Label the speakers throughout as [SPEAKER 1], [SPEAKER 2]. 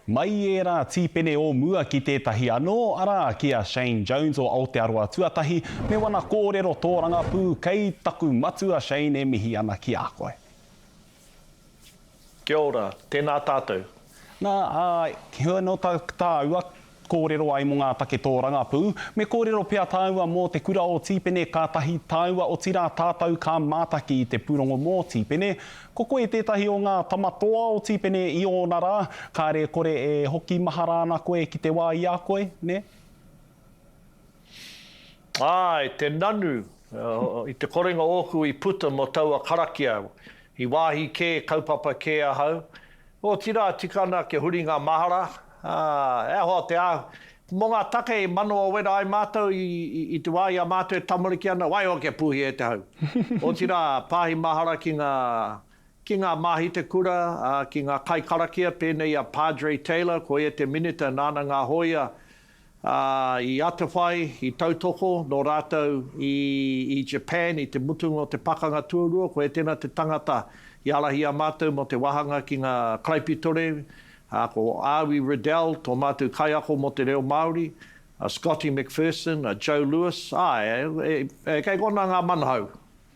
[SPEAKER 1] Mai i ērā tīpene o mua ki tētahi anō, arā, ki a Shane Jones o Aotearoa Tuatahi, me wana kōrero tōrangapū, kei taku matua Shane e mihi ana ki a koe.
[SPEAKER 2] Kia ora, tēnā tātou.
[SPEAKER 1] Nā, āe, heoi anō tā tāua kōrero ai mō ngā take tōrangapū, me kōrero pea tāua mō te kura o Tīpene kātahi tāua otirā tātou ka mātaki i te pūrongo mō Tīpene. Ko koe tētahi o ngā tama toa o Tīpene i ōna rā, kāre kore e hoki mahara ana koe ki te wā i a koe, nē?
[SPEAKER 2] Āe, te nanu, i te korenga ōku i puta mō taua karakia, i wāhi kē, kaupapa kē ahau, Otirā, tika ana kia huri ngā mahara, ā, he aha te āhua, mō ngā take i manawa wera ai mātou i te wā i a mātou e tamariki ana, waiho kia pūhia e te hau. Otirā, pāhi mahara ki ngā, ki ngā māhita kura, ā, ki ngā kaikarakia pēnei i a Padre Taylor, ko ia te minita nāna ngā hōia ā, i atawhai, i tautoko nō rātou i, i Japan i te mutunga o te Pakanga Tuarua, koia tēnā te tangata i ārahi i a mātou mō te wāhanga ki ngā karaipitore, ā, ko Awi Riddell tō mātou kaiako mō te reo Māori, a Scotty McPherson, a Joe Lewis, āe, e, e, kei konā ngā manahau.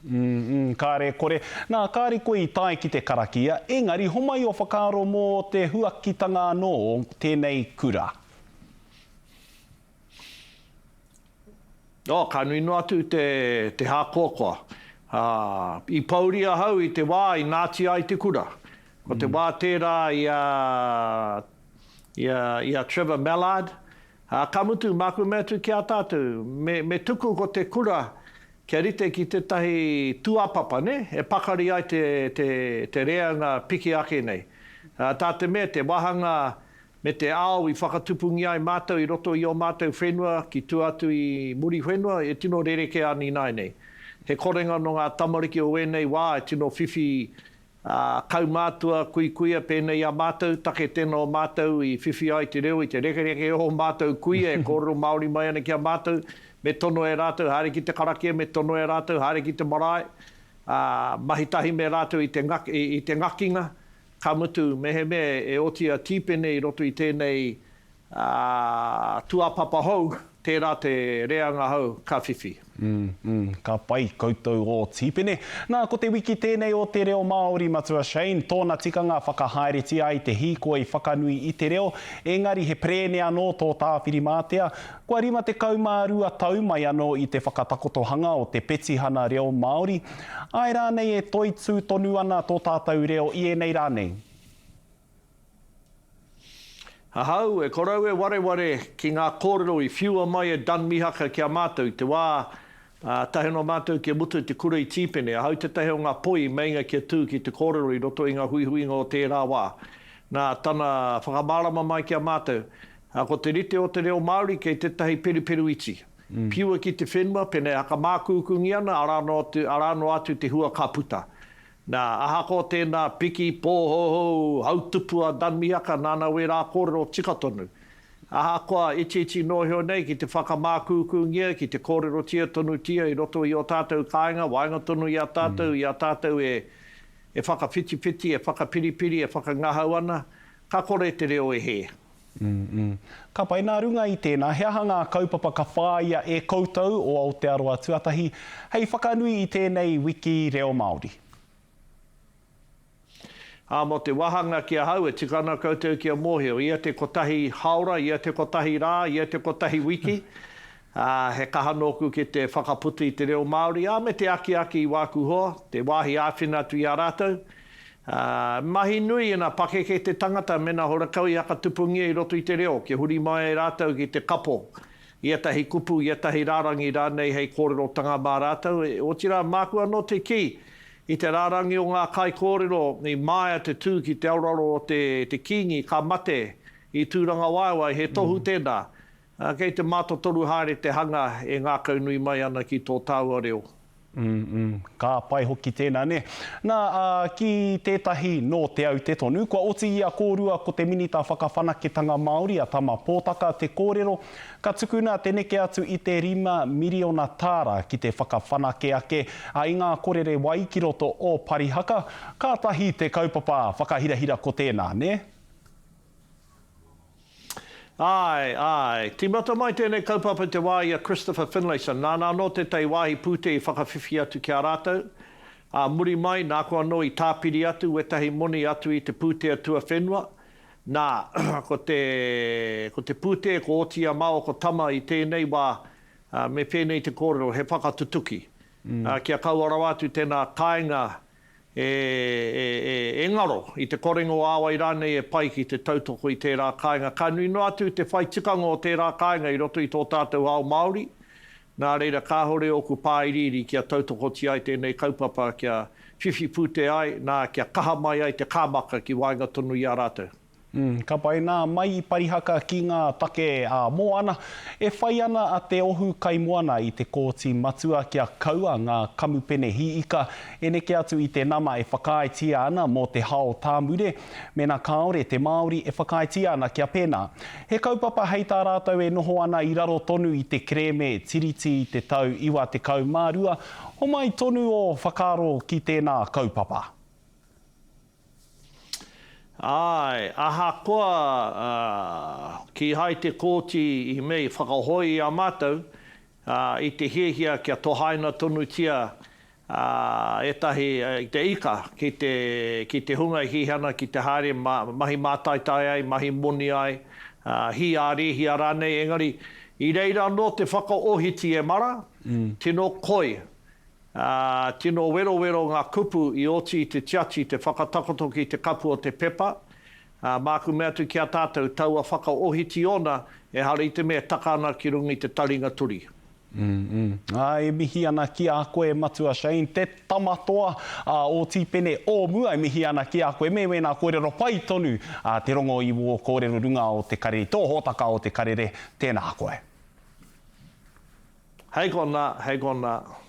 [SPEAKER 1] Mm, mm, kāre kore. Nā, kāre koe i tae ki te karakia, engari homai ō whakaaro mō te huakitanga anō o tēnei kura.
[SPEAKER 2] Oh, ka nui noa atu te, te hākoakoa. Ā, i pōuri ahau i te wā i nāti ai te kura. Ko te wā tērā i a, i a, i a Trevor Mallard, ā, ka mutu, māku mea atu ki a tātou, me, me tuku ko te kura kia rite ki tētahi tūāpapa, nē, e pakari ai te, te, te reanga piki ake nei. Ā, tā te mea, te wāhanga Me te ao i whakatupungia ai mātou i roto i ō mātou whenua ki tua atu i Muriwhenua e tino rerekē ana ināianei. He korenga nō ngā tamariki o ēnei wā e tino whiwhi kaumātua, kuikuia pēnei i a mātou, take tēnā o mātou i whiwhi ai te reo i te rekereke o ō mātou kuia e kōrero Māori mai ana ki a mātou, me tono e rātou haere ki te karakia, me tono e rātou haere ki te marae, ā, mahi tahi me rātou i te i te ngakinga. Ka mutu, mehemea e oti a Tīpene i roto i tēnei tūāpapa hou, tērā te reanga hou ka whiwhi.
[SPEAKER 1] Mm, mm, ka pai koutou o Tīpene. Nā, ko te wiki tēnei o te reo Māori, Matua Shane, tōna tikanga whakahaeretia ai te hīkoi whakanui i te reo, engari he perēne anō tō Tāwhirimātea. Kua 52 tau mai anō i te whakatakotohanga o te petihana reo Māori. Āe rānei e toitū tonu ana tō tātou reo i ēnei rā nei?
[SPEAKER 2] Ahau, e korou e wareware ki ngā kōrero i whiua mai e Dun Mihaka ki a mātou i te wā, ā, tahi noa mātou kia mutu te kura i Tīpene. Ahau tētahi o ngā poi i meinga kia tū ki te kōrero i roto i ngā huihuinga o tērā wā. Nā tana whakamārama mai ki a mātou, ā, ko te rite o te reo Māori kei tētahi peruperu iti. Piua ki te whenua, pēnei hakamākūkūngia ana, arā noa atu, arā noa atu te hua ka puta. Nā, ahakoa tēnā, piki, pōhouhou, hautupu a Dun Mihaka, nāna wērā kōrero tika tonu. Ahakoa itiiti noa iho nei ki te whakamākūkūngia, ki te kōrerotia tonutia i roto i ō tātou kāinga, waenga tonu i a tātou, i a tātou e, e whakawhitiwhiti, e whakapiripiri, e whakangahau ana, ka kore te reo e hē.
[SPEAKER 1] Mm, Ka pai, nā runga i tēnā, he aha ngā kaupapa ka whāia e koutou o Aotearoa Tuatahi hei whakanui i tēnei wiki reo Māori?
[SPEAKER 2] Ā, mō te wāhanga ki ahau, e tika ana koutou kia mōhio, ia te kotahi haora, ia te kotahi rā, ia te kotahi wiki, ā, he kaha nōku ki te whakaputa i te reo Māori, ā, me te akiaki i wāku hoa, te wāhi āwhina atu i a rātou. Ā, mahi nui ina pakeke te tangata mēnā horakau i hakatupungia i roto i te reo, kia huri mai ai rātou ki te kapo i ētahi kupu, i ētahi rārangi rānei hei kōrerotanga mā rātou, otirā māku anō te kī, i te rārangi o ngā kaikōrero i māia te tū ki te aroaro o te, te Kīngi ka mate i Tūrangawaewae, he tohu tēnā, ā, kei te mātotoru haere te hanga e ngākaunui mai ana ki tō tāua reo.
[SPEAKER 1] Mm, ka pai hoki tēnā, nē. Nā, ā, ki tētahi nō Te Aute tonu, kua oti i a kōrua ko te Minita Whakawhanaketanga Māori a Tama Pōtaka te kōrero, ka tukuna te neke atu i te rima miriona tāra ki te whakawhanake ake i ngā korere wai ki roto o Parihaka. Kātahi te kaupapa whakahirahira ko tēnā, nē?
[SPEAKER 2] Āe, āe. Tīmata mai tēnei kaupapa i te wā i a Christopher Finlayson, nāna anō tētahi wāhi pūtea i whakawhiwhi atu ki a rātou. Ā muri mai, nāku anō i tāpiri atu wētahi moni atu i te pūtea tuawhenua. Nā, ko te, ko te pūtea ko oti i a māua ko Tama i tēnei wā, ā, me pēnei te kōrero, he whakatutuki. Ā, kia kaua rawa atu tēnā kāinga e, e, e, e ngaro, i te korenga o āwai rānei e pai ki te tautoko i tērā kāinga. Ka nui noa atu te whai tikanga o tērā kāinga i roto i tō tātou ao Māori, nā reira kāore ōku pāiriiri kia tautokotia ai tēnei kaupapa kia whiwhi pūtea ai, nā, kia kaha mai ai te kāmaka ki waenga tonu i a rātou.
[SPEAKER 1] Mm, ka pai nā, mai i Parihaka ki ngā take ā-moana, e whai ana a Te Ohu Kaimoana i te Kōti Matua kia kaua ngā kamupene hī ika e neke atu i te nama e whakaaetia ana mō te hao tāmure, mēnā kāore te Māori e whakaaetia ana kia pēnā. He kaupapa hei tā rātou e noho ana i raro tonu i te kerēme Tiriti i te tau 92, homai tonu ō whakaaro ki tēnā kaupapa.
[SPEAKER 2] Āe, ahakoa kīhai te kōti i mea i whakahoi i a mātou, i te hiahia kia tohaina tonutia ētahi i te ika ki te, ki te hunga e hiahia ana ki te haere mahi mātaitai ai, mahi moni ai, hī ā-rēhia rānei, engari i reira anō te whakaohiti e mara, tino koi Ā, tino werowero ngā kupu i oti i te tiati te whakatakoto ki te kapu o te pepa, ā, māku mea atu ki a tātou, taua whakaohiti ōna, ehara i te mea e taka ana ki runga i te taringa turi.
[SPEAKER 1] Mm, ā, e mihi ana ki a koe, Matua Shane, te tama toa, ā, ō Tīpene o mua, e mihi ana ki a koe me wēnā kōrero pai tonu, ā, te rongo i wō kōrero runga o te karere, tō hōtaka o te karere, tēnā koe.
[SPEAKER 2] Hei konā, hei konā.